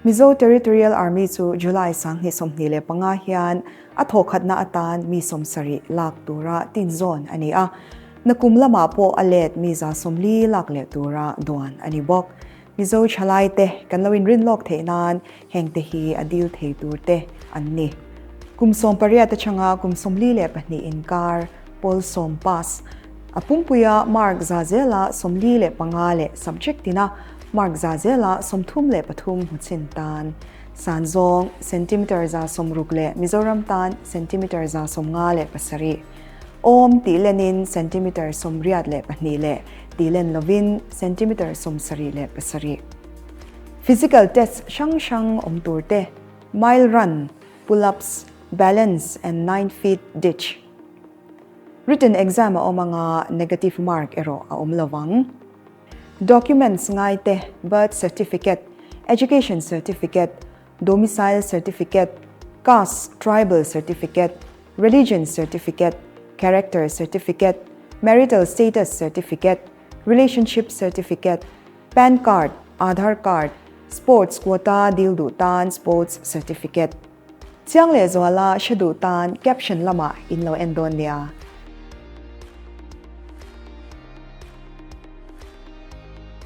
Mizo Territorial Army chu July 2025 hian a thawhkhatna atan mi 70 lak tura tinzawn a ni a, nakum lamah pawh a let mi 140 lak leh tura duan a ni bawk. Mizo thalaite kan lo inrin lawk theih nan hengte hi a dil thei tur te an ni. Kum 18 atanga kum 42 inkar pawl 10 pass a pumpuia mark za zela 45 leh subject tina mark za zela 33 hmuchhin tan san zawng centimeter 160 leh Mizoram tan centimeter 157 awm tih lenin centimeter 82 leh tih len lovin centimeter 77. Physical test hrang hrang awm tur te, mile run, pull-ups, balance and 9 feet ditch. Written exam a awm anga negative mark erawh a awm lovang. Documents ngai te, birth certificate, education certificate, domicile certificate, caste, tribal certificate, religion certificate, character certificate, marital status certificate, relationship certificate, PAN card, Aadhaar card, sports quota dil duh tan sports certificate. Chiang leh zuala hre duh tan caption lamah in lo en dawn nia.